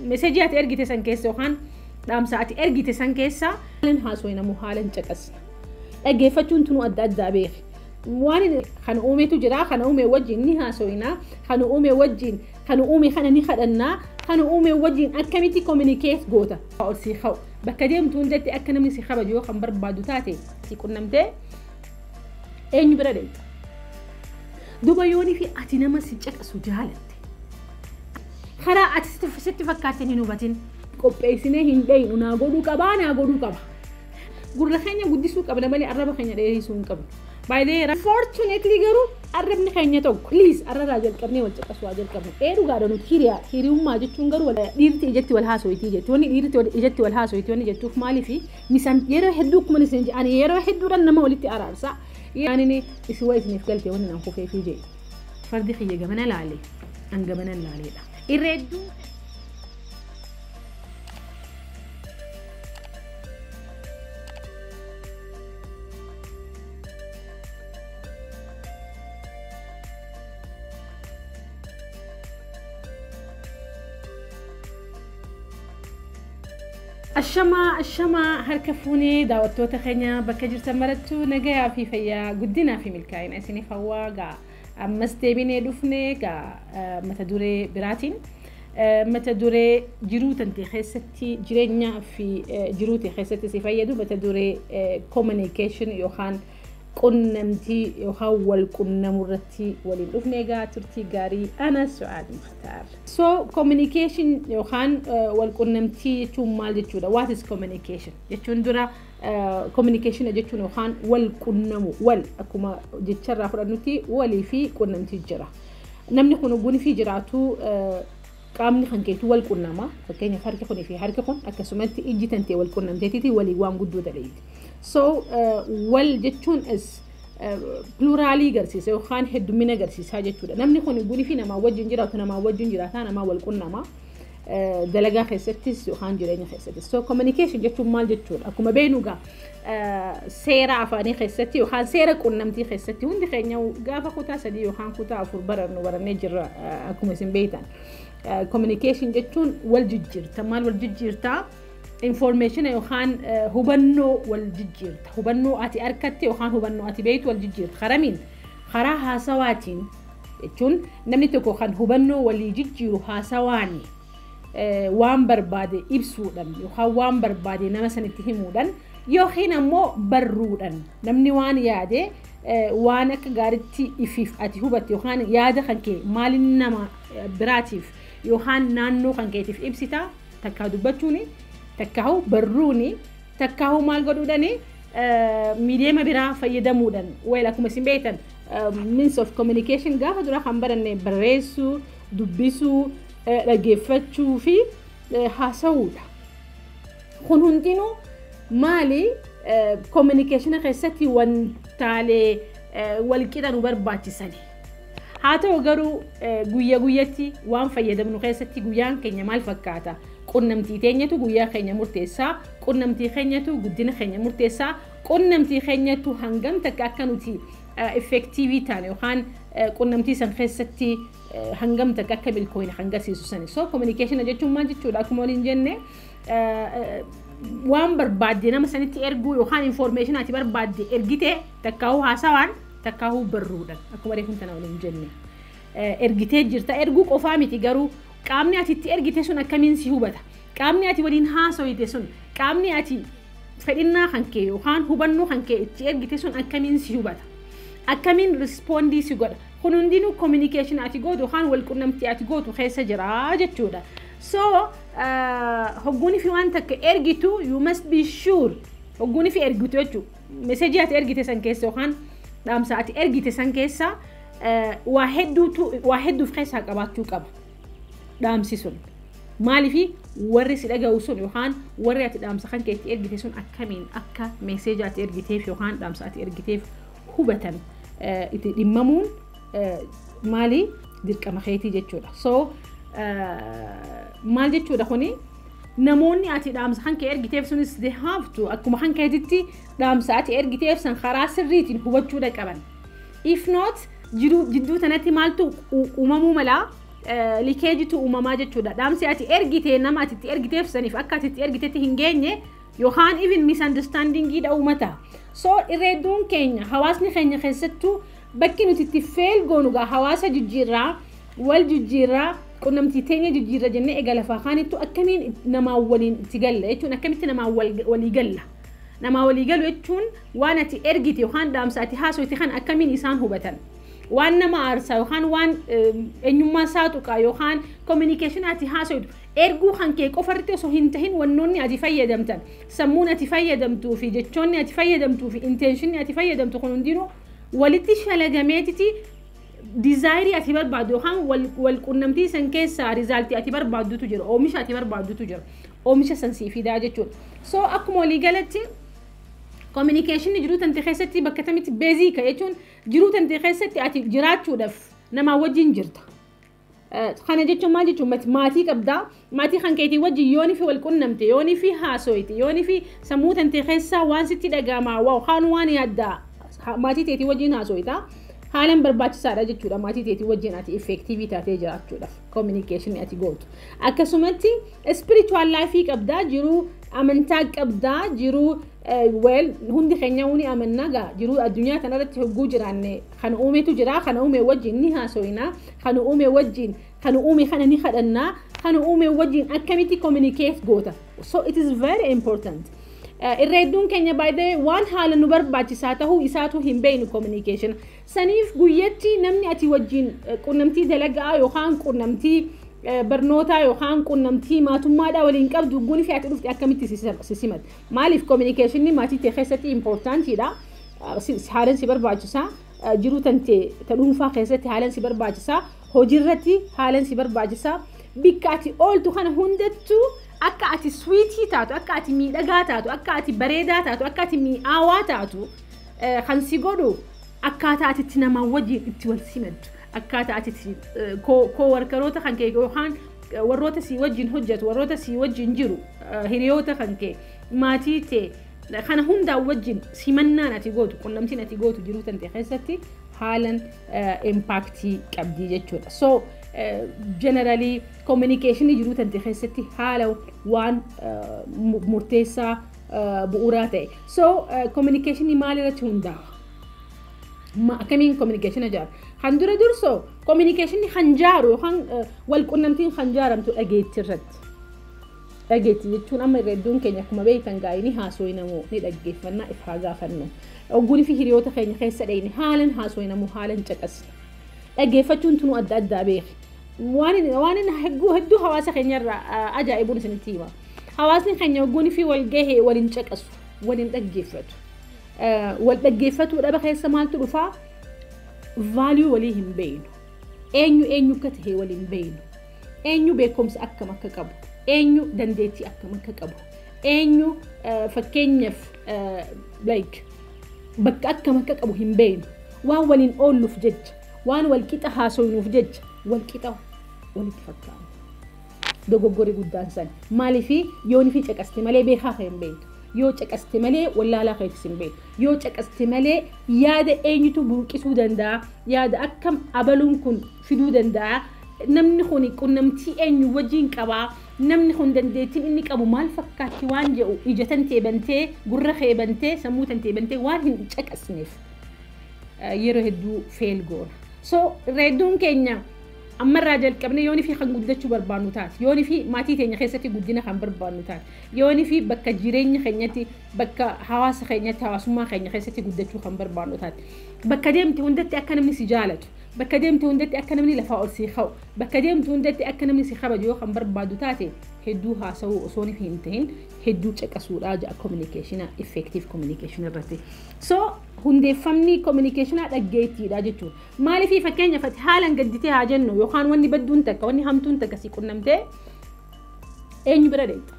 Message ati ergite san keessa yookaan dhaamsa ati ergite san keessa haalan haasofnamu haalan caqasna. Dhaggeeffachuun tunuu adda addaa beeki. Waan kan uumetu jira, kan uume wajjin ni haasofna, kan uume wajjin kan uume kana ni kadhannaa, kan uume wajjin akkamitti communicate goota. Ol sii ka'u bakka deemtu hundatti akka namni si kabaju yoo kan barbaadu taate si qunnamtee eenyu bira deemta. Duba yoonii fi ati nama si caqasu jaalatte. Karaa ati sitti fakkaatte hin hubatin. Qopheessinee hin dhayinu, naa godhuu qabaa, naa godhuu qaba. Gurra keenya guddisuu qabna malee arraba keenya dheerisuu hin qabnu. Baay'ee fortunately garuu arrabni keenya tokko please arrabaa jalqabnee wal caqasuu haa jalqabnu. Ee dhugaadha, nuti hiriyaa hiriyummaa jechuun garuu dhiirti ijatti wal haaso'itii jetti. Wanni dhiirti ijatti wal haaso'itii wanni jettuuf maaliifi misaan yeroo hedduu akkuma isin jedhan yeroo hedduudhaan nama walitti araarsa. Yaani isin waa isiniif galte wanni naan kufeefii jee. Fardi kiyya gamana laale an gamana laaleedha. Irra hedduu. Ashamaa ashamaa, harka fuunee daawwattoota keenya bakka jirtan marattuu, nagayaa fi fayyaa, guddinaa fi milkaa'ina isiniif hawwaa. Gaa ammas deebinee dhufnee gaa mata duree biraatiin, mata duree jiruu tantee keessatti, jireenyaa fi jiruu tee keessatti si fayyadu, mata duree communication yookaan qunnamtii yookaan wal qunnamuu irratti waliin dhufnee. Egaa turtii gaarii. Ana Su'aad Mukhtaar. So communication yookaan wal qunnamtii jechuun maal jechuudha? What is communication? Jechuun dura communication jechuun yookaan wal qunnamu, wal akkuma jecharraa fudhannutti walii fi qunnamtii jira. Namni kun ogguun fi jiraatu qaamni kan keetu wal qunnama. Fakkeenyaaf harki kunii fi harki kun, akkasumatti ijji tantee wal qunnamteetiiti walii waan guddoo daleeti. So wal jechuun is pluralii agarsiisa yookaan heddumina agarsiisaa jechuudha. Namni kun ogguun fi namaa wajjin jiraatu, namaa wajjin jiraataa, namaa wal qunnama. Dalagaa keessattis yookaan jireenya keessattis. So communication jechuun maal jechuudha? Akkuma beeknu egaa seera afaanii keessatti yookaan seera qunnamtii keessatti hundi keenya gaafa kutaa 3 yookaan kutaa 4 barannu barannee jirra akkuma isin beektan. Communication jechuun wal jijjiirta. Maal wal jijjiirtaa? Information yookaan hubannoo wal jijjiirta. Hubannoo ati harkatte yookaan hubannoo ati beektu wal jijjiirta. Karamiin? Karaa haasawaatiin jechuun namni tokko kan hubannoo walii jijjiiru haasawaani. Waan barbaade ibsuudhaan yookaan waan barbaade nama sanitti himuudhaan yookiin ammoo barruudhaan, namni waan yaade, waan akka gaariitti ifiif ati hubatte yookaan yaada kan kee maaliin nama biraatiif yookaan naannoo kan keetiif ibsita, takkaa dubbachuuni, takkaahu barruuni, takkaahu maal godhuudhaani, miidiyaa biraa fayyadamuudhaan. Well, akkuma isin beektan means of communication gaafa dura kan baranne barreessuu, dubbisuu, dhaggeeffachuu fi haasa'uudha. Kun hundinuu maali? Communication keessatti wantaalee walqixa nu barbaachisani. Haa ta'u garuu guyya guyyatti waan fayyadamnu keessatti guyyaan keenya maal fakkaata? Qunnamtii teenyatu guyyaa keenya murteessaa, qunnamtii keenyatu guddina keenya murteessaa, qunnamtii keenyatu hangam takka akka nuti effective taane yookaan qunnamtii san keessatti hangam takka akka milkooyne kan agarsiisu sani. So communication jechuun maal jechuudha? Akkuma waliin jenne waan barbaadde nama sanitti erguu yookaan information ati barbaadde ergite, takkaahuu haasawaan, takkaahuu barruudhaan, akkuma reefuun tana waliin jenne. Ergitee jirta, erguu qofaa miti garuu qaamni ati itti ergite sun akkamiin si hubata? Qaamni ati waliin haasoyite sun, qaamni ati fedhinnaa kan kee yookaan hubannoo kan kee itti ergite sun akkamiin si hubata? Akkamiin respond si godha? Kun hundinuu communication ati gootu yookaan wal qunnamtii ati gootu keessa jira jechuudha. So hogguuni fi waan takka ergitu you must be sure hogguuni fi ergitu jechuudha. Message ati ergite san keessa yookaan dhaamsa ati ergite san keessa waa hedduutu, waa hedduuf keessaa qabaachuu qaba dhaamsi sun. Maaliifi warri si dhaga'u sun yookaan warri ati dhaamsa kan keetti ergite sun akkamiin akka message ati ergiteef yookaan dhaamsa ati ergiteef hubatan itti dhimmamuun maali, dirqama keetii jechuudha. So maal jechuudha kuni? Namoonni ati dhaamsa kan kee ergiteef sunis they have to akkuma kan keetitti dhaamsa ati ergiteef san karaa sirriitiin hubachuudha qaban. If not, jidduu tanatti maaltu uumamuu malaa? Leakageitu uumamaa jechuudha. Dhaamsi ati ergite nama ati itti ergiteef saniif akka ati itti ergitetti hin geenye yookaan even misunderstandingiidha uumata. So irreedduun keenya, hawaasni keenya keessattuu bakki nuti itti fail goonu gaa, hawaasa jijjiirraa, wal jijjiirraa, qunnamtii teenya jijjiirra jennee egaa lafaa kaanittu akkamiin namaa waliin itti galla jechuun, akkamitti namaa walii galla. Namaa walii galu jechuun waan ati ergite yookaan dhaamsa ati haasofte kan akkamiin isaan hubatan. Waan nama aarsaa yookaan waan eenyummaa isaa tuqaa yookaan communication ati haasoftu erguu kan kee qofarratti osoo hin tahin, wannoonni ati fayyadamtan, sammuun ati fayyadamtuu fi jechoonni ati fayyadamtuu fi intentionni ati fayyadamtu kun hundinuu walitti shalagameetiti desireii ati barbaaddu yookaan wal qunnamtii san keessaa resultii ati barbaaddutu jira, oomisha ati barbaaddutu jira, oomisha san sii fidaa jechuudha. So akkuma waliigalatti communicationni jiruu tante keessatti bakka tamitti basica jechuun, jiruu tante keessatti ati jiraachuudhaaf namaa wajjin jirta. Kana jechuun maal jechuun? Maatii qabdaa, maatii kan keetii wajjin yoonii fi wal qunnamte, yoonii fi haasoyte, yoonii fi sammuu tante keessaa waan sitti dhaga'amaa waan waan yaaddaa maatii teetii wajjin haasoyta. Haalaan barbaachisaadha jechuudha maatii teetii wajjin ati effectiveii taatee jiraachuudhaaf communicationii ati gootu. Akkasumatti spiritual lifeii qabdaa, jiruu amantaa qabdaa, jiruu, well, hundi keenya ni amannaa gaa, jiruu addunyaa kanarratti hogguu jiraanne kan uumetu jira, kan uume wajjin ni haasoyinaa, kan uume wajjin, kan uume kana ni kadhannaa, kan uume wajjin akkamitti communicate goota. So it is very important. Irra hedduun keenya baay'ee waan haala nu barbaachisaa tahuu isaatu hin beeknu communication. Saniif guyyatti namni ati wajjin qunnamtii dalagaa yookaan qunnamtii barnootaa yookaan qunnamtii maatummaadhaa waliin qabdu guni fi ati dhufte akkamitti si simata. Maaliif communicationni maatii ta'e keessatti importantiidha. Haalaan si barbaachisaa. Jiruu tantee ta dhuunfaa keessatti haalaan si barbaachisaa. Hojiirratti haalaan si barbaachisaa. Bikka ati ooltu kana hundattuu akka ati sweetii taatu, akka ati miidhagaa taatu, akka ati bareedaa taatu, akka ati mi'aawaa taatu kan si godhu akkaataa ati itti namaa wajjin itti wal simattu, akkaataa ati itti coworkeroota kan kee yookaan warroota si wajjin hojjetu, warroota si wajjin jiru, hiriyoota kan kee, maatii ta'e kana hundaa wajjin simannaan ati gootu, qunnamtiin ati gootu jiruu tante keessatti haalan impactii qabdii jechuudha. So generally communicationii jiruu tante keessatti haala waan murteessaa bu'uuraa ta'e. So communicationii maal irratti hundaa'a? Akkamiin communication ijaara? Kan dura dursoo communicationii kan jaaru yookaan wal qunnamtiin kan jaaramtu dhageetti irratti. Dhageetti jechuun amma irra hedduun keenya akkuma beektan gaa'ii ni haasooyinamoo ni dhaggeeffannaa, if haa gaafannu. Ogguunii fi hiriyoota keenya keessa dhayine haalan haasooyinamoo haalan caqasna. Dhaggeeffachuun tunuu adda addaa beeki. Waan hedduu hawaasa keenyarraa ajaa'ibuun isinitti hima. Hawaasni keenya ogguunii fi wal gahee waliin caqasu, waliin dhaggeeffatu. Wal dhaggeeffatuu dhaba keessa maaltu dhufaa? Value walii hin beeynu. Eenyu eenyu akka ta'e waliin beeynu. Eenyu beekumsa akkam akka qabu. Eenyu dandeettii akkam akka qabu. Eenyu fakkeenyaaf like bakka akkam akka qabu hin beeynu. Waan waliin oolluuf jecha, waan wal qixa haasoynuuf jecha wal qixa walitti fakkaatu. Dogoggorri guddaan san. Maaliifi yooni fi caqaste malee beekaa kan hin beektu. Yoo caqaste malee wallaalaa keetis hin beektu. Yoo caqaste malee yaada eenyutu burqisuu danda'a, yaada akkam abaluun kun fiduu danda'a, namni kun qunnamtii eenyu wajjin qabaa, namni kun dandeettiin inni qabu maal fakkaatti waan jedhu ija tantee bantee, gurra kee bantee, sammuu tantee bantee waan hin caqasneef yeroo hedduu fail goona. So hedduun keenya ammarraa jalqabne yoonii fi kan guddachuu barbaannu taate, yoonii fi maatii teenya keessatti guddina kan barbaannu taate, yoonii fi bakka jireenya keenyatti, bakka hawaasa keenyatti, hawaasummaa keenya keessatti guddachuu kan barbaannu taate, bakka deemte hundatti akka namni si jaalatu, bakka deemte hundatti akka namni lafaa ol sii ka'u, bakka deemte hundatti akka namni si kabaju yoo kan barbaadu taate, hedduu haasa'uu osoo hin ta'in hedduu caqasuudhaa ja'a communication, effective communication irratti. So hundeeffamni communicationaa dhaggeettiidha jechuudha. Maaliif fakkeenyaaf ati haalaan gadditee haa jennu yookaan wanni badduun takka, wanni hamtuun takka si qunnamtee eenyu bira dheeyxa?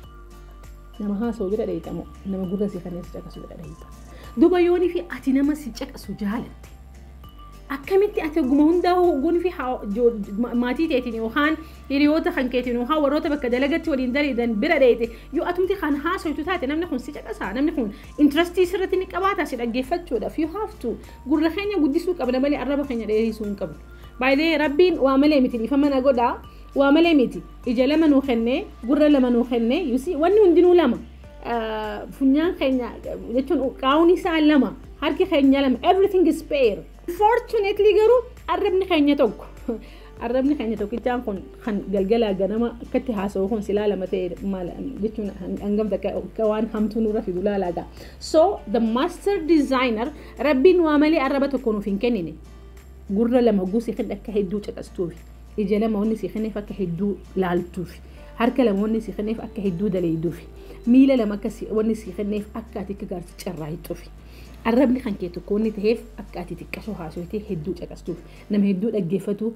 Nama haasa'u bira dheeyxa moo nama gurra si kanneen si caqasu bira dheeyxa? Duba yoonii fi ati nama si caqasu jaalatte, akkamitti ati oguma hundaa hogguun fi maatii teetiin yookaan hiriyoota kan keetiin yookaan warroota bakka dalagatti waliin daleedan bira dheeyte, yoo atumti kan haasoytu taate, namni kun si caqasaa, namni kun interestii sirriitti ni qabaata si dhaggeeffachuudhaaf? You have to gurra keenya guddisuu qabna malee arraba keenya dheerisuu hin qabnu. Baay'ee Rabbiin waa malee miti, dhiifama na godhaa, waa malee miti. Ija lama nuu kennee, gurra lama nuu kennee, yusi wanni hundinuu lama. Funyaan keenya jechuun qaawni isaa lama, harki keenya lama, everything is pair. Fortunately garuu arrabni keenya tokko. Arrabni keenya tokkichaan kun kan galgalaa ganama akkatti haasa'u kun silaa lama ta'e maal jechuun hangam takka waan hamtuu nurra fidu laalaa ga'a. So the master designer Rabbiin waa malee arraba tokko nuuf hin kennine. Gurra lama hogguu si kenne akka hedduu caqastuufi. Ija lama wanni si kenneef akka hedduu laaltuufi. Harka lama wanni si kenneef akka hedduu daleeyduufi. Miila lama akka wanni si kenneef akka ati akka gaarsi carraaqxuufi. Arrabni kan kee tokko wanni ta'eef akka ati xiqqashoo haasofitee hedduu caqastuuf. Nama hedduu dhaggeeffatu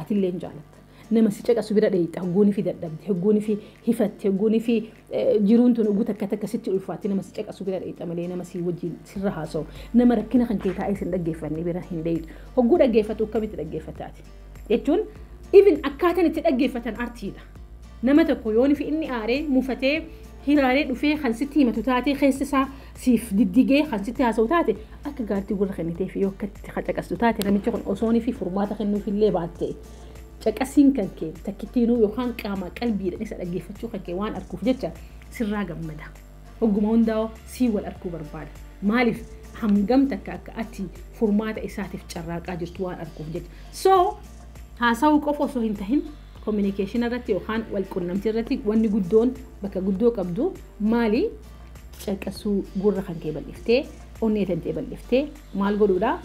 atillee hin jaalatta. Nama si caqasu bira dheeyxa, hogguunii fi dadhabde, hogguunii fi hifatte, hogguunii fi jiruun tun hogguu takka takka sitti ulfaatti nama si caqasu bira dheeyxa malee nama si wajjin sirra haasa'u. Nama rakkina kan kee taa'ee sin dhaggeeffanne bira hin dheeyxu. Hogguu dhaggeeffatu akkamitti dhaggeeffataati? Jechuun even akkaataan itti dhaggeeffatan artiidha. Nama tokko yoon fi inni aaree mufatee hiraaree dhufee kan sitti himatu taate, keessa isaa siif diddigee kan sitti haasa'u taate, akka gaartii gurra kennitee fi yoo akka itti caqastu taate, namichi kun osoonii fi furmaata kennuuf illee baatte caqasiin kan kee takkittiinuu yookaan qaama qalbiidhaan isa dhaggeeffachuu kan kee waan arguuf jecha sirraa gammada. Hogguma hundaa'u sii wal arguu barbaada. Maaliif? Hangam takka akka ati furmaata isaatiif carraaqaa jirtu waan arguuf jecha. So haasa'uu qofa osoo hin tahin, communication irratti yookaan wal qunnamtii irratti wanni guddoon bakka guddoo qabdu maali? Caqasuu, gurra kan kee bal'iftee, onnee tantee bal'iftee maal godhuudha?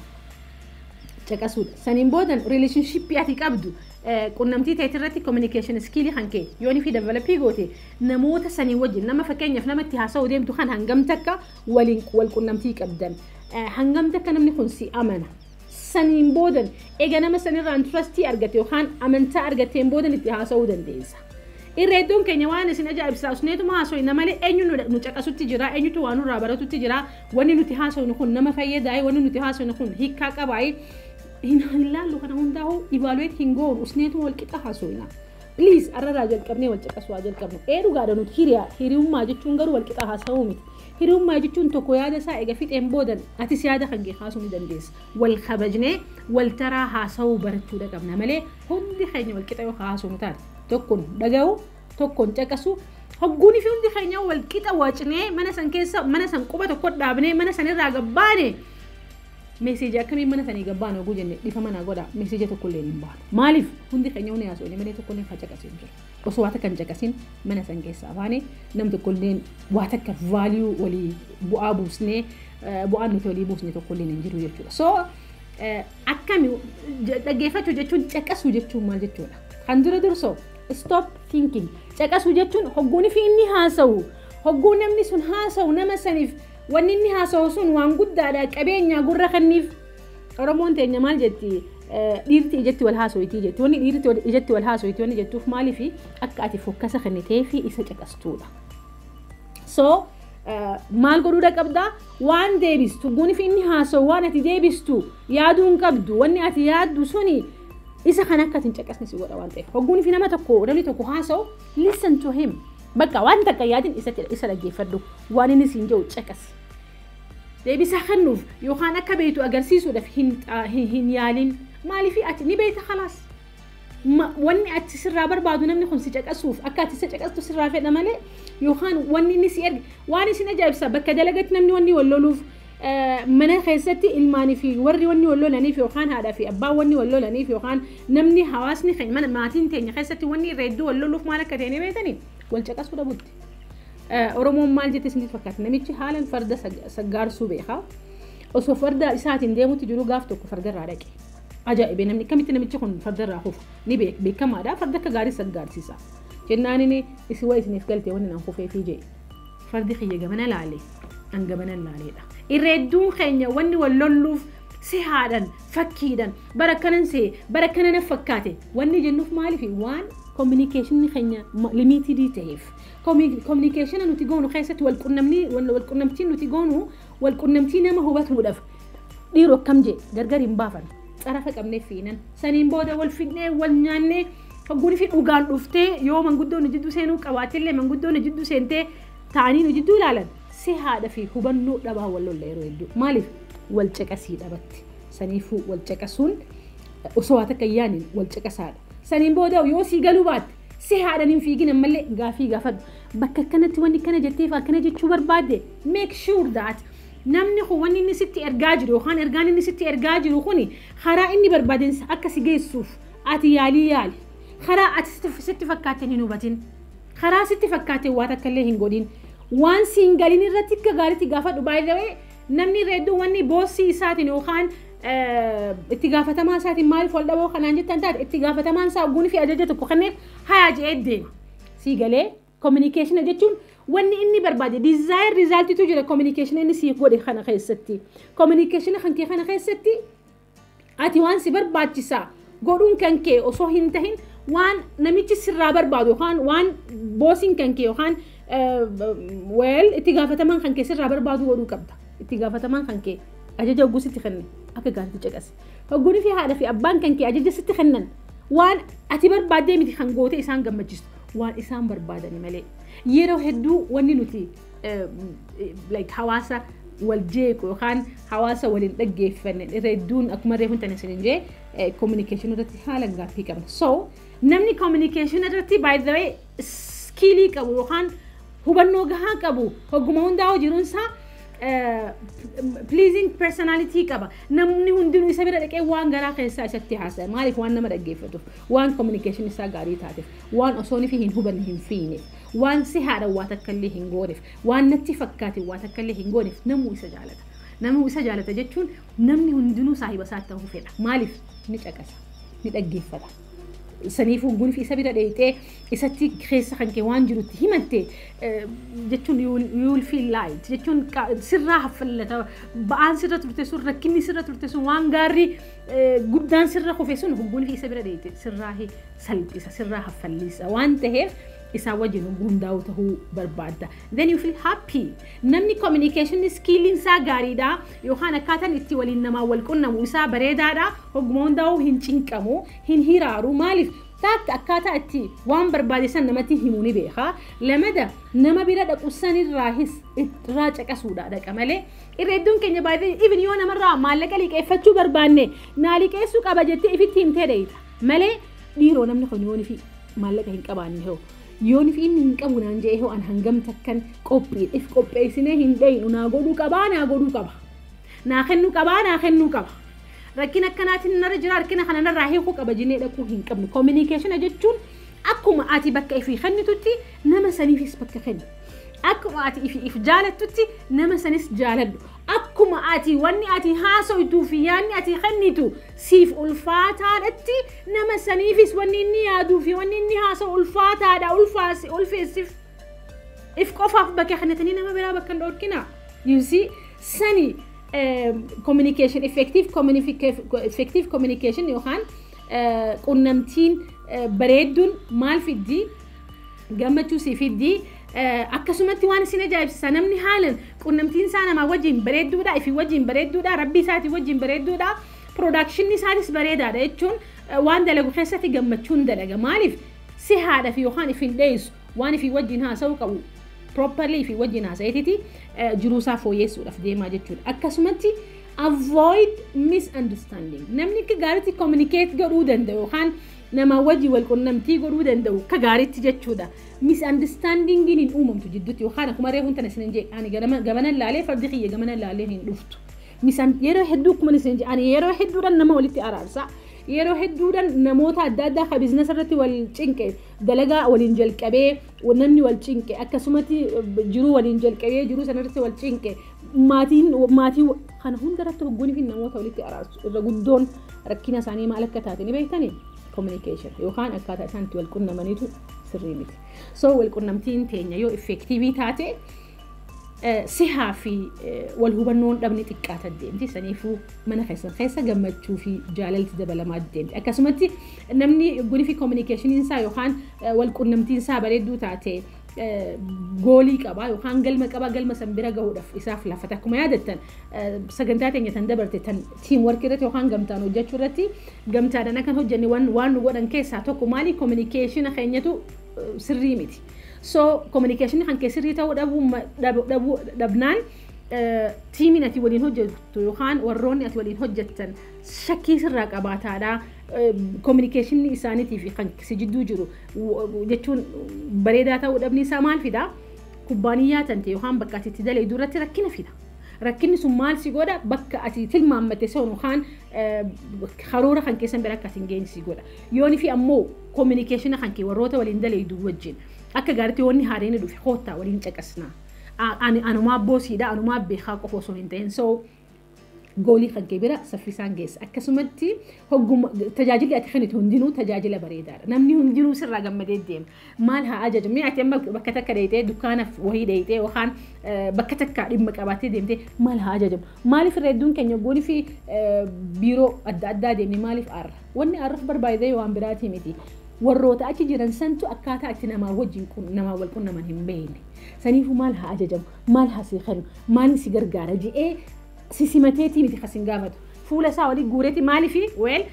Caqasuudha. Saniin boodan relationship ati qabdu, qunnamtii ta'e irratti communication skill kan kee yoon fi develop goote, namoota sanii wajjin, nama fakkeenyaaf nama itti haasa'uu deemtu kan hangam takka waliin wal qunnamtii qabdan, hangam takka namni kun si amana. Saniin boodan eega nama sanirraan trustii argate yookaan amantaa argateen boodan itti haasa'uu dandeessa. Irra hedduun keenya waan isin ajaa'ibsaa usneetuma haasofna malee eenyu nu caqasutti jira, eenyutu waan nurraa baratutti jira, wanni nuti haasofnu kun nama fayyadaa'e, wanni nuti haasofnu kun hiikkaa qabaa'e hin ilaallu. Kana hundaa'u evaluate hin goonu, usneetuma wal qixa haasofna. Please, arrarraa jalqabnee wal caqasuu haa jalqabnu. Ee, dhugaadha, nuti hiriyaa, hiriyummaa jechuun garuu wal qixa haasa'uu miti. Hiriyummaa jechuun tokko yaada isaa eega fixeen boodan atis yaada kan kee haasuu ni dandeessa. Wal kabajnee wal taraa haasa'uu barachuudha qabna malee hundi keenya wal qixa yoo haasofnu taate, tokkoon dhaga'u, tokkoon caqasu, hogguunii fi hundi keenya wal qixa wacnee mana san keessa, mana san quba tokko dhaabnee mana sanirraa gabbaane, message akkamiin mana sanii gabbaan oguu jenne, dhifa manaa godha, message tokko illee hin baanu. Maaliif? Hundi keenya hundi haasofne malee tokko illee facaqasee hin jiru. Osoo waa takka hin caqasin mana san keessaa baane, nam tokko illee waa takka value walii bu'aa buusnee, bu'aan nuti walii buusne tokko illee hin jiru jechuudha. So akkami dhaggeeffachuu jechuun, caqasuu jechuun maal jechuudha? Kan dura dursoo, stop thinking. Caqasuu jechuun hogguun fi inni haasa'u, hogguu namni sun haasa'u, nama saniif wanni inni haasa'u sun waan guddaadha, qabeenya gurra kanniif. Oromoon teenya maal jetti? Dhiirti ijatti wal haaso'itii jetti. Wanni dhiirti ijatti wal haaso'itii wanni jettuuf maaliifi? Akka ati focus kennitee fi isa caqastuudha. So maal godhuudha qabdaa? Waan deebistu, guni fi inni haasa'u, waan ati deebistu yaaduu hin qabdu. Wanni ati yaaddu suni isa kan akka ati hin caqasne si godha waan ta'eef. Hogguun fi nama tokko, namni tokko haasa'u, listen to him. Bakka waan takka yaadin, isa dhaggeeffadhu, waan inni siin jedhu caqasi. Deebisaa kennuuf yookaan akka beektu agarsiisuudhaaf hin yaalin. Maaliif? Ati ni beekta, khalaas. Wanni ati sirraa barbaadu namni kun si caqasuuf, akka ati isa caqastu sirraa fedha malee yookaan wanni inni si erge. Waan isin ajaa'ibsa, bakka dalagatti namni wanni wal loluuf, mana keessatti ilmaanii fi warri wanni wal lolaniif, yookaan haadhaa fi abbaan wanni wal lolaniif, yookaan namni hawaasni keenya mana maatiin teenya keessatti wanni irra hedduu wal loluuf maal akka ta'e ni beektanii? Wal caqasuu dhabutti. Oromoon maal jette isinitti fakkaata? Namichi haalan farda saggaarsuu beekaa. Osoo farda isaatiin deemutti jiru gaaf tokko farda irraa dhaqe. Ajaa'ibee namni, akkamitti namichi kun farda irraa kufa? Ni beekamaadha, farda akka gaarii saggaarsiisa. Jennaan inni isin waa isiniif galte, wanni naan kufeefii jee. Fardi kiyya gamana laale, an gamana laaleedha. Irra hedduun keenya wanni wal lolluuf, si haadhan fakkiidhan bara akkanan see, bara akkana na fakkaate wanni jennuuf maaliif? Waan communication keenya limited ta'eef. Communication nuti goonu keessatti walqunnamtiin nuti goonu walqunnamtii nama hubatuudhaaf dhiiroo akkam jee gargar hin baafan, xarafa qabnee fiinan. Saniin booda wal fidnee wal nyaannee, hogguun fi dhugaan dhuftee yoo manguddoon jidduu seenuu qabaatillee, manguddoon jidduu seentee ta'anii nu jidduu ilaalan, si haadha fi hubannoo dhabaa wal lolla yeroo hedduu. Maaliif? Wal caqasii dhabatti. Saniifuu wal caqasuun Osoo waa takka yaaniin wal caqasaadha. Saniin booda yoo sii galuu baatte si haadhan hin fiigin, ammallee gaafii gaafadhu. Bakka akkanatti wanni kana jetteef akkana jechuu barbaadde, make sure that namni kun wanni inni sitti ergaa jiru yookaan ergaan inni sitti ergaa jiru kuni karaa inni barbaadeen akka si geessuuf ati yaalii yaali. Karaa ati sitti fakkaateen hin hubatin. Karaa sitti fakkaateen waa takka illee hin godhin. Waan si hin galin irratti akka gaariitti gaafadhu. By the way, namni hedduu wanni bossii isaatiin yookaan itti gaafatamaa isaatiin maaliif wal dhaboo kanaan jettan taate, itti gaafatamaan isaa ogguun fi ajaja tokko kenneef hayaa je'ee deema. Sii galee? Communication jechuun wanni inni barbaade desire resultitu jira communication inni siif godhe kana keessatti. Communication kan kee kana keessatti ati waan si barbaachisaa godhuun kan kee osoo hin tahin, waan namichi sirraa barbaadu yookaan waan bossiin kan kee yookaan, well, itti gaafatamaan kan kee sirraa barbaadu godhuu qabda. Itti gaafatamaan kan kee ajaja hogguu sitti kenne akka gaariitti caqase. Hogguunii fi haadha fi abbaan kan kee ajaja sitti kennan waan ati barbaaddee miti kan goote isaan gammachiistu, waan isaan barbaadani malee. Yeroo hedduu wanni nuti like hawaasa wal jeequ yookaan hawaasa waliin dhaggeeffanne irra hedduun, akkuma reefu hin isin jee, communication irratti haala gaaffii qabna. So namni communication irratti, by the way, skillii qabu yookaan hubannoo gahaa qabu hogguma hundaa jiruun isaa pleasing personality qaba. Namni hundinuu isa bira dhaqee waan garaa keessaa isatti haasa'e. Maaliif? Waan nama dhaggeeffatuuf, waan communication isaa gaarii taateef, waan osoo fi hin hubanne hin fiineef, waan si haadha waa takka illee hin gooneef, waan natti fakkaate waa takka illee hin gooneef namuu isa jaalata. Namuu isa jaalata jechuun namni hundinuu saahiba isaa ta'uu fedha. Maaliif? Ni caqasa, ni dhaggeeffata. Saniifuu gunfi isa bira dheeyxee isatti keessa kan kee waan jirutti himatte jechuun you will feel light jechuun sirraa haffallata. Ba'aan sirra turte sun, rakkinni sirra turte sun, waan gaarri guddaan sirra kufe sun gunfi isa bira dheeyxe sirraa salphisa, sirraa haffallisa waan ta'eef isaa wajjin hundaa'u ta'uu barbaadda. Then you feel happy. Namni communication skilliin isaa gaariidha yookaan akkaataan itti waliin namaa wal qunnamu isaa bareedaadha. Hogguma hundaa'u hin cinqamu, hin hiraaru. Maaliif? Takka, akkaataa itti waan barbaade san namatti himuu ni beeka. Lamada, nama bira dhaqu sanirraahis irraa caqasuudha dhaqa malee. Irra hedduun keenya baay'ee even yoo namarraa maallaqa liqeeffachuu barbaanne naa liqeessuu qaba jettee ifitti himtee dheeyita. Malee dhiiroo, namni kun yoon fi maallaqa hin qabaanne hoo, yoon fi inni hin qabu naan jedhee hoo, an hangam takkan qophii if qopheessinee hin dheynu. Naa godhuu qabaa, naa godhuu qaba, naa kennuu qabaa, naa kennuu qaba, rakkina akkanaatiin narra jira, rakkina kana narraa hiikuu qaba jennee dhaquu hin qabnu. Communication jechuun akkuma ati bakka ifii kennitutti nama saniifis bakka kenni. Akkuma ati ifii if jaalattutti nama sanis jaaladhu. Akkuma ati wanni ati haasoytuu fi yaadni ati kennitu siif ulfaataadhatti, nama saniifis wanni inni yaaduu fi wanni inni haasa'u ulfaataadha, ulfaasi ulfeessif. If qofaaf bakka kennitanii nama biraa bakka hin dhorkina. You see, sani communication, effective communication yookaan qunnamtiin bareedduun maal fiddii? Gammachuu si fiddii. Akkasumatti waan isin ajaa'ibsiisa, namni haalan qunnamtiin isaa namaa wajjin bareedduudha, ifii wajjin bareedduudha, rabbii isaatii wajjin bareedduudha, productionni isaatis bareedaadha jechuun waan dalagu keessatti gammachuun dalaga. Maaliif? Si haadha fi yookaan ifin dheessu, waan ifii wajjin haasa'uu qabu properly ifii wajjin haasa'eetiti jiruusaa fooyyessuudhaaf deemaa jechuudha. Akkasumatti avoid misunderstanding. Namni akka gaariitti communicate godhuu danda'u yookaan nama wajjin wal qunnamtii godhuu danda'u akka gaariitti jechuudha. Misunderstandingiin hin uumamtu jidduutti yookaan akkuma reefuun tana isin jee, ani gamana laalee fardi kiyya gamana laalee hin dhuftu. Yeroo hedduu akkuma isin jee, ani yeroo hedduudhaan nama walitti araarsa. Yeroo hedduudhaan namoota adda addaa ka business irratti wal cinqe, dalagaa waliin jalqabee namni wal cinqe, akkasumatti jiruu waliin jalqabee jiruu sanarratti wal cinqe, maatiin maatii kana hunda irratti hogguunii fi namoota walitti araarsu, irra guddoon rakkina isaanii maal akka taate ni beektanii? Communication yookaan akkaataa isaan itti wal qunnamaniitu sirrii miti. So wal qunnamtiin teenya yoo effective taate sihaa fi wal hubannoon dhabni xiqqaata deemti. Saniifuu mana keessan keessa gammachuu fi jaalalti dabalamaa deemti. Akkasumatti namni gunii fi communicationiin isaa yookaan wal qunnamtiin isaa bareedduu taate goalii qaba yookaan galma qaba, galma san bira gahuudhaaf isaaf laafata. Akkuma yaadattan, sagantaa teenya tan dabarte tan team work irratti yookaan gamtaan hojjechuu irratti, gamtaadhaan akkan hojjenne waan nu godhan keessaa tokko maali? Communication keenyatu sirrii miti. So communication kan kee sirrii ta'uu dhabuu dhabnaan Teamiin ati waliin hojjettu yookaan warroonni ati waliin hojjettan shakkii sirraa qabaataadha. Communicationni isaaniitii fi kan si jidduu jiru jechuun bareedaa ta'uu dhabni isaa maal fidaa? Kubbaaniyyaa tante yookaan bakka ati itti dalagu irratti rakkina fida. Rakkinni sun maal si godha? Bakka ati tilmaammatte sun yookaan karoora kan keessan bira akka ati hin geenye si godha. Yooni fi ammoo communicationa kan kee warroota waliin dalagu wajjin akka gaariitti wanni haareen dhufe koottaa waliin caqasnaa. Anumaa bossiidha, anumaa beekaa qofa osoo hin ta'in, so goalii kan kee bira saffisaan geessa. Akkasumatti hogguma tajaajilli ati kennitu hundinuu tajaajila bareedaadha. Namni hundinuu sirraa gammadee deema. Maal haa ajaju? Mee ati amma bakka takka deeyitee, dukkaanaaf wahii deeyitee, yookaan bakka takka dhimma qabaattee deemtee, maal haa ajajamu? Maaliif irra hedduun keenya goonii fi biiroo adda addaa deemne maaliif aarra? Wanni aarruuf barbaadee waan biraatii miti. Warroota achi jiran santu akkaataa itti namaa wajjin namaa wal qunnaman hin beekne. Saniifuu maal haa ajajamu? Maal haa sii kennu? Maaliin si gargaara? Je'ee sisimateetii miti kasin gaafatu. Fuula isaa walii guureeti. Maaliifi well,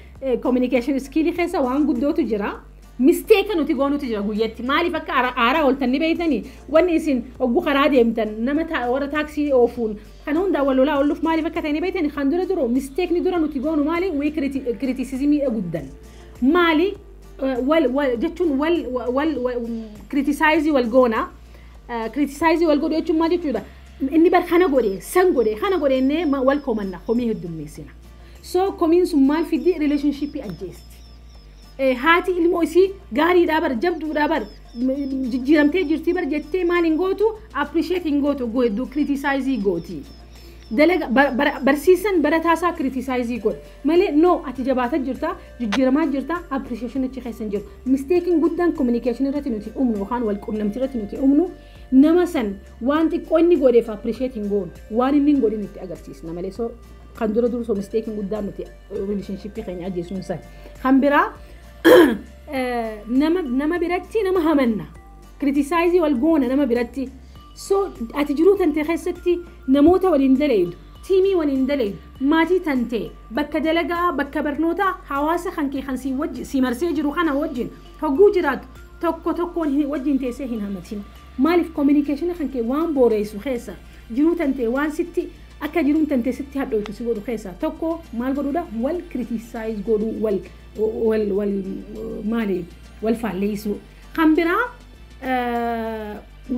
communication skillii keessa waan guddootu jira. Mistake nuti goonutu jira guyyatti. Maaliif akka aaraa ooltan ni beektanii? Wanni isin hogguu karaa deemtan nama warra taaksii oofuun kana hundaa wal lolaa ooluuf maaliif akka ta'e ni beektanii? Kan dura duru mistakeni dura nuti goonu maali? Wii criticismii guddan. Maali? Wal wal jechuun wal wal criticize wal goona. Criticize wal godhu jechuun maal jechuudha? Inni bar kana godhe, san godhe, kana godhe innee wal komanna, komii heddummeessina. So komiin sun maal fiddi? Relationshipii ajjeesti. Haati ilmoo isii gaariidhaa bar, jabduudhaa bar, jijjiiramtee jirtii bar jettee maal hin gootu? Appreciate hin gootu, hedduu criticize gooti. Dalaga barsiisan barataasaa criticize godha malee, no, ati jabaataa jirta, jijjiiramaa jirta, appreciation achi keessa hin jiru. Mistakeiin guddaan communication irratti nuti uumnu yookaan wal qunnamtii irratti nuti uumnu, nama san waan xiqqoo inni godheef appreciate hin goonu, waan inni hin godhin itti agarsiisna malee. So kan dura dursoo mistakeiin guddaan nuti relationshipii keenya ajjeesuun san. Kan biraa nama biratti nama hamanna, criticize wal goona nama biratti. So ati jiruu tante keessatti namoota waliin dalaydu, teamii waliin dalaydu, maatii tante, bakka dalagaa, bakka barnootaa, hawaasa kan kee kan si wajji si marsee jiru kana wajjin hogguu jiraatu tokko tokkoon wajjin teessee hin hamatin. Maaliif? Communication kan kee waan booreessu keessa, jiruu tante waan sitti akka jiruun tante sitti hadhooytu si godhu keessa tokko maal godhuudha? Wal criticize godhuu, wal wal wal maali, wal faalleessuu. Kan biraa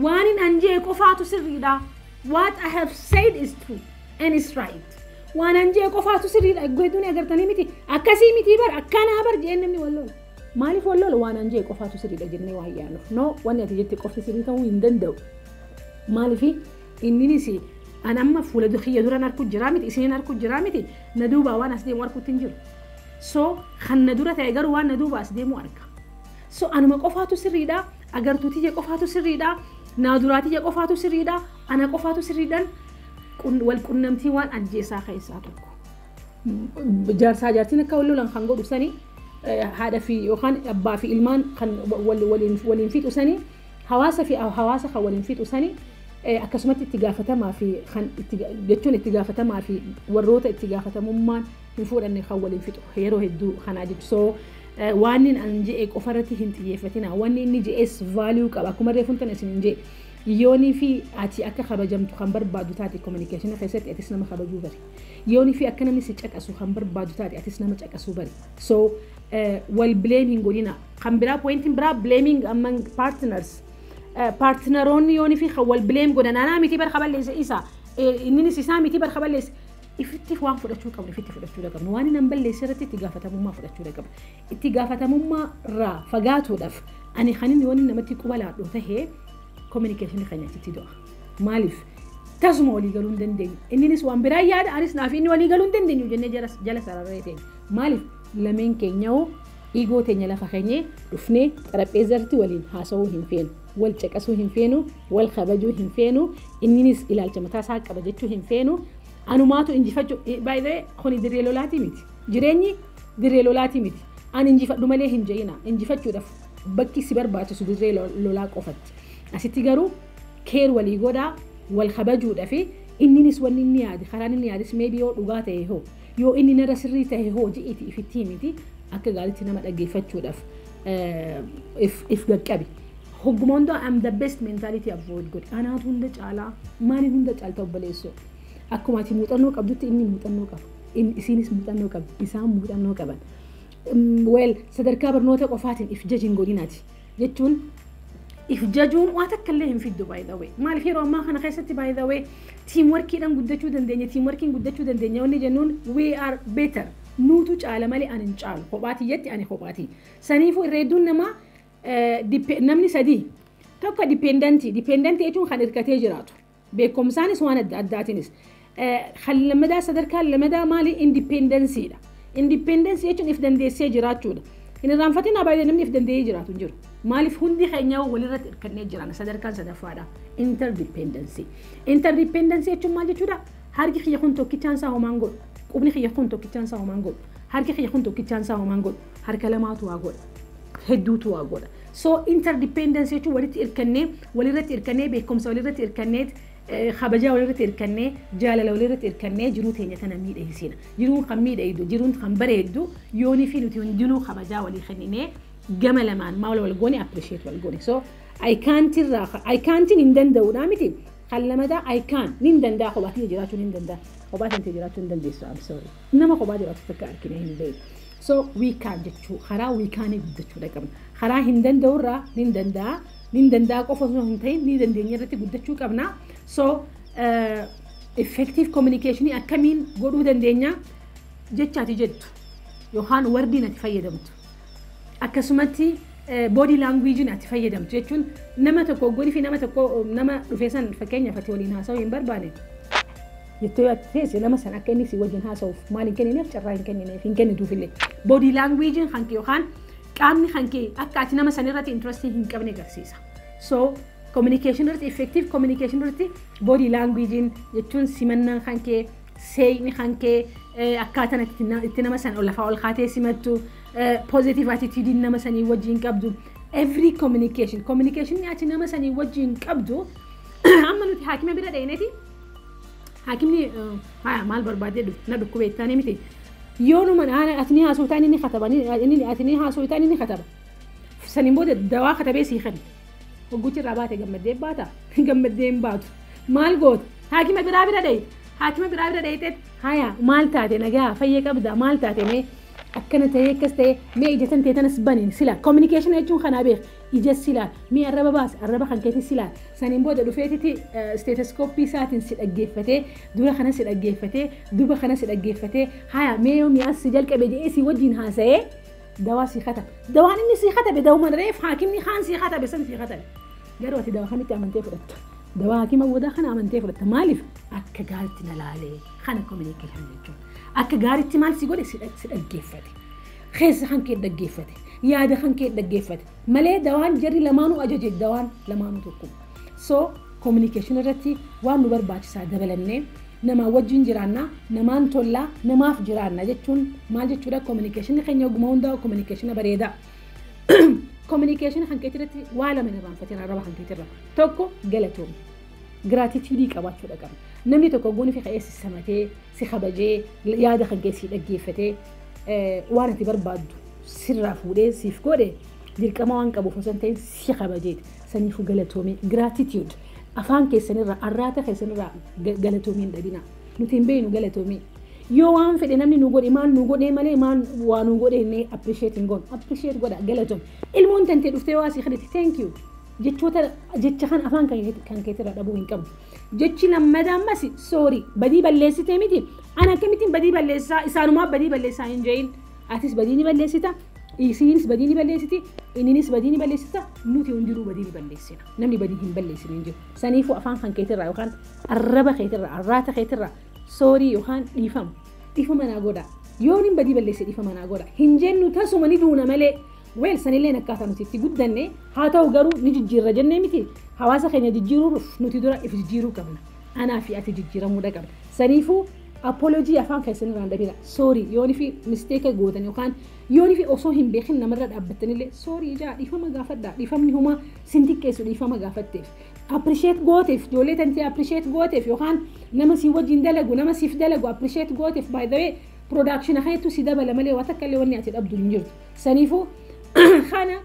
waan hin anjee qofaatu sirriidha. What I have said is true and is right. Waan anjee qofaatu sirriidha. Eggoo hedduun agartanii miti. Akkasii miti bar, akkanaa bar jeen namni wal lola. Maaliif wal lola? Waan anjee qofaatu sirriidha jennee waan yaadnuuf. No, wanni ati jette qofti sirrii ta'uu hin danda'u. Maaliif? Inninis an amma fuula kiyya duran arku jiraa miti, isiniin arku jiraa miti, na duubaa waan as deemu arkutti hin jiru. So kan na dura ta'e garuu waan na duuba as deemu arga. So anuma qofaatu sirriidha, agartuu tiyya qofaatu sirriidha, naa duraa tiyya qofaatu sirriidha, ana qofaatu sirriidhaan wal qunnamtii waan ajjeesaa keessaa tokko. Jaarsaa jaartiin akka wal lolan kan godhu sani, haadha fi yookaan abbaa fi ilmaan kan waliin fixu sani, hawaasa fi hawaasa kan waliin fixu sani, akkasumatti itti gaafatamaa fi kan itti jechuun itti gaafatamaa fi warroota itti gaafatamummaan hin fuudhanne kan waliin fixu yeroo hedduu kanaa jechuudha. So waan inni an je'e qofarratti hin xiyyeeffatina. Wanni inni je'es value qaba. Akkuma reefuun tana isin hin je'e. Yoonii fi ati akka kabajamtu kan barbaadu taate, communication keessatti atis nama kabajuu bari. Yoonii fi akka namni si caqasu kan barbaadu taate, atis nama caqasuu bari. So wal blame hin godhina. Kan biraa, pointiin biraa, blaming among partners. Partneroonni yoonii fi kan wal blame godhan, anaa miti bar kaballeesse isa, inninis isaa miti bar kaballeesse. Ifitti waan fudhachuu qabnu ifitti fudhachuu qabnu. Waan inni balleesse irratti itti gaafatamummaa fudhachuu qabnu. Itti gaafatamummaa irraa fagaatuudhaaf ani kan inni wanni namatti quba laadhu tahee communication keenya achitti du'a. Maaliif? Tasuma walii galuu hin dandeenyu. Inninis waan biraa yaada, anis naaf inni walii galuu hin dandeenyu jennee jala sararee teenya. Maaliif? Lameen keenya hoo ego teenya lafa keenyee dhufnee xarapheezarratti waliin haasa'uu hin feenu. Wal caqasuu hin feenu, wal kabajuu hin feenu, inninis ilaalcha mataa isaa qaba jechuu hin feenu. Anumaatu injifachuu baay'ee kuni dirree lolaatii miti. Jireenyi dirree lolaatii miti. Ani injifadhu malee hin je'ina. Injifachuudhaaf bakki si barbaachisu dirree lolaa qofatti. Asitti garuu care walii godhaa, wal kabajuudhaa fi inninis wanni inni yaade, karaan inni yaades maybe yoo dhugaa ta'e hoo, yoo inni narra sirrii ta'e hoo ji'iti ifitti miti, akka gaariitti nama dhaggeeffachuudhaaf if qaqqabi. Hogguma hundaa "I'm the best" mentality avoid godhi. Anaatu hunda caalaa, maaliif hunda caalta obboleessoo? Akkuma ati muuxannoo qabdutti inni muuxannoo qaba. Isiinis muuxannoo qabdi. Isaan muuxannoo qaban. Well, sadarkaa barnoota qofaatiin if jajin godhinaati. Jechuun if jajuun waan takka illee hin fiddu, by the way. Maaliif yeroo ammaa kana keessatti, by the way, teamworkiidhaan guddachuu dandeenya, teamworkiin guddachuu dandeenya wanni jennuun, we are better. Nuutu caala malee ani hin caalu. Kophaatii jetti ani kophaatii. Saniifuu irra hedduun namaa namni sadii tokko dependentii. Dependentii jechuun kan hirkatee jiraatu. Beekumsaanis waan adda addaatiinis. Kan lammadaa, sadarkaa lammadaa maali? Independencydha. Independency jechuun if dandeessee jiraachuudha. Hin irraanfatin, baay'ee namni if danda'ee jiraatu hin jiru. Maaliif hundi keenya walirratti hirkannee jiran. Sadarkaan sadaffaadha. Interdependency. Interdependency jechuun maal jechuudha? Harki kiyya kun tokkichaan isaa homaan godhu. Qubni kiyya kun tokkichaan isaa homaan godhu. Harki kiyya kun tokkichaan isaa homaan godhu. Harka lamaatu waa godha. Hedduutu waa godha. So interdependence jechuun walitti hirkannee, walirratti hirkannee, beekumsa walirratti hirkannee, kabajaa walirratti hirkannee, jaalala walirratti hirkannee jiruu teenya tana miidhagsina. Jiruun kan miidhagdu, jiruun kan bareeddu yoonii fi nuti hundinuu kabajaa walii kenninee gama lamaan maal wal goone, appreciate wal goone. So I can't irraa I can't hin danda'uudha miti. Kan lamadaa I can, nin danda'a, kophaatii jiraachuu nin danda'a. Kophaatiin jiraachuu hin dandeessu, I'm sorry. Nama kophaa jiraatu takka argine hin beeku. So we can jechuu, karaa we can guddachuudha qabna. Karaa hin danda'urraa nin danda'a, nin danda'a qofa osoo hin ta'in ni dandeenya irratti guddachuu qabna. So effective communication akkamiin godhuu dandeenya? Jechaati jettu yookaan wordiin ati fayyadamtu. Akkasumatti body language ati fayyadamtu jechuun nama tokko godhi fi nama tokko, nama dhufe san, fakkeenyaaf ati waliin haasa'uu hin barbaane jettee yoo ati teesse, nama san akka inni si wajjin haasa'uuf maal hin kennineef? Carraa hin kennineef, hin kennituufillee. Body language kan kee yookaan qaamni kan kee akka ati nama san irratti interest hin qabne agarsiisa. So communication irratti, effective communication irratti body language jechuun simannaan kan kee, seeyni kan kee, akkaataan itti nama san lafaa ol kaatee simattu, positive attitude nama sanii wajjin qabdu, every communication ati nama sanii wajjin qabdu. Amma nuti haakima bira dheeneeti, haakimni haya maal barbaadee dhufte? Na dhukkube jettaanii miti? Yoo numa ati ni haasoftaa, inni ni kataba, ati ni haasoftaa, inni ni kataba. Saniin booda dawaa katabee sii kenna. Hogguchi irraa baate gammaddee baata? Gammaddee hin baatu. Maal goota? Haakima biraa bira dheeyte. Haakima biraa bira dheeyte, haya maal taate? Nagaa fayya qabda? Maal taate? Mee akkana ta'ee, akkas ta'ee, mee ija tan ta'e tanas baniin sila. Communication jechuun kanaa beek. Ija silaan mee arraba baase, arraba kan keetti silaan. Saniin booda dhufeetiti stethoscopeii isaatiin si dhaggeeffatee, dura kana si dhaggeeffatee, duba kana si dhaggeeffatee, haya mee yoo mi'as si jalqabe jedhee si wajjin haasa'ee dawaa si katabe. Dawaan inni si katabe dawuma reef haakimni kaan si katabe san si katabe. Garuu ati dawaa kamitti amantee fudhatta? Dawaa haakima boodaa kana amantee fudhatta. Maaliif? Akka gaariitti na laalee. Kana communication jechuun akka gaariitti maal si godhe? Si dhaggeeffate, keessa kan kee dhaggeeffate, yaada kan kee dhaggeeffate malee dawaan jarri lamaanuu ajaje dawaan lamaanuu tokkuma. So communication irratti waan nu barbaachisaa dabalannee namaa wajjin jiraannaa, namaan tollaa, namaaf jiraanna jechuun maal jechuudha? Communication keenya ogummaa hundaa communication bareedaa. Communication kan keetti irratti waa lama hin irraanfatin arraba kan keetti irra. Tokko, galatoomii. Gratitudeii qabaachuudha qabna. Namni tokko gooni fi ka'ee si samatee, si kabajee, yaada kan kee si dhaggeeffatee, waan ati barbaaddu sirraa fuudhee siif godhe, dirqama waan qabuuf osoo hin ta'in si kabajeeti. Saniifuu galatoomii, gratitude, afaan keessanirraa, arraata keessanirraa galatoomii hin dhabinaa. Nuti hin beeknu galatoomii. Yoo waan fedhe namni nu godhe, maal nu godhe malee, maal waa nu godhe inni appreciate hin goonu. Appreciate godha, galatoomii. Ilmoon tantee dhuftee waa si kadhate, thank you. Jechoota jecha kan afaan kan keetirraa dhabuu hin qabdu. Jechi lammadaa ammas sorry. Badii balleessitee miti. Ana akkamittiin badii balleessaa, isaanumaa badii balleessaa hin jeeyin. Atis badii ni balleessita. Isiinis badii ni balleessiti. Inninis badii ni balleessita. Nuti hundinuu badii ni balleessina. Namni badii hin balleessine hin jiru. Saniifuu afaan kan keetirraa yookaan arraba keetirraa, arraata keetirraa sorry yookaan dhiifama. Dhiifama naa godha. Yoo inni badii balleesse dhiifama naa godha. Hin jennu tasuma, ni duuna malee. Well, sanillee akkaataa nuti itti guddanne haa ta'u, garuu ni jijjiirra jennee miti? Hawaasa keenya jijjiiruuf nuti dura if jijjiiruu qabna. Anaa fi ati jijjiiramuudha qabna. Saniifuu apology afaan keessan irraa hin dhabina. Sorry, yooni fi mistake gootan yookaan yooni fi osoo hin beekin namarra dhaabbattanillee sorry ijaa dhiifama gaafadhaa. Dhiifamni humaa sin xiqqeessu dhiifama gaafatteef. Appreciate gooteef, ijoollee tantee appreciate gooteef yookaan nama si wajjin dalagu, nama siif dalagu appreciate gooteef, by the way, production keetu si dabala malee waan takka illee wanni ati dhabdu hin jirtu. Saniifuu kana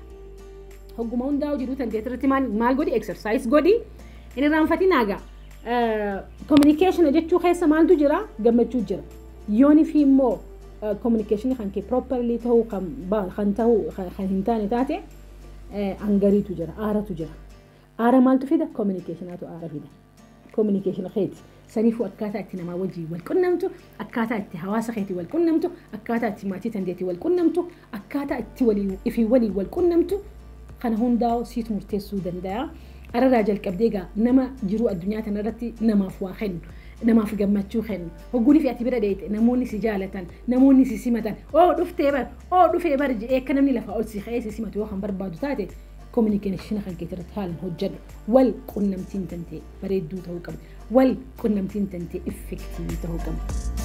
Hogguma hundaa'u jiruu tan irratti maal godhi, exercise godhi. Hin irraanfatin egaa. Communication jechuu keessa maaltu jira? Gammachuu jira. Yooni fi immoo communication kan kee properly ta'uu kan ta'uu kan hin taane taate, angariitu jira, aaratu jira. Aara maaltu fida? Communicationatu aara fida. Communication keeti. Saniifuu akkaataa itti namaa wajjin wal qunnamtu, akkaataa itti hawaasa keetii wal qunnamtu, akkaataa itti maatii tandeetii wal qunnamtu, akkaataa itti walii ifii walii wal qunnamtu kana hundaa'u siitu murteessuu danda'a. Ararraa jalqabdee egaa nama jiruu addunyaa kanarratti namaaf waa kennu, namaaf gammachuu kennu, hogguunii fi ati bira dheeyte namoonni si jaalatan, namoonni si simatan, "Oo dhuftee bar, oo dhufee bar" jedhee akka namni lafaa ol si ka'ee si simatu yoo kan barbaadu taate, communication kan keetii irratti haalaan hojjedhu. Wal qunnamtiin tantee bareedduu ta'uu qabdi. Wal qunnamtiin tantee effective ta'uu qabdi.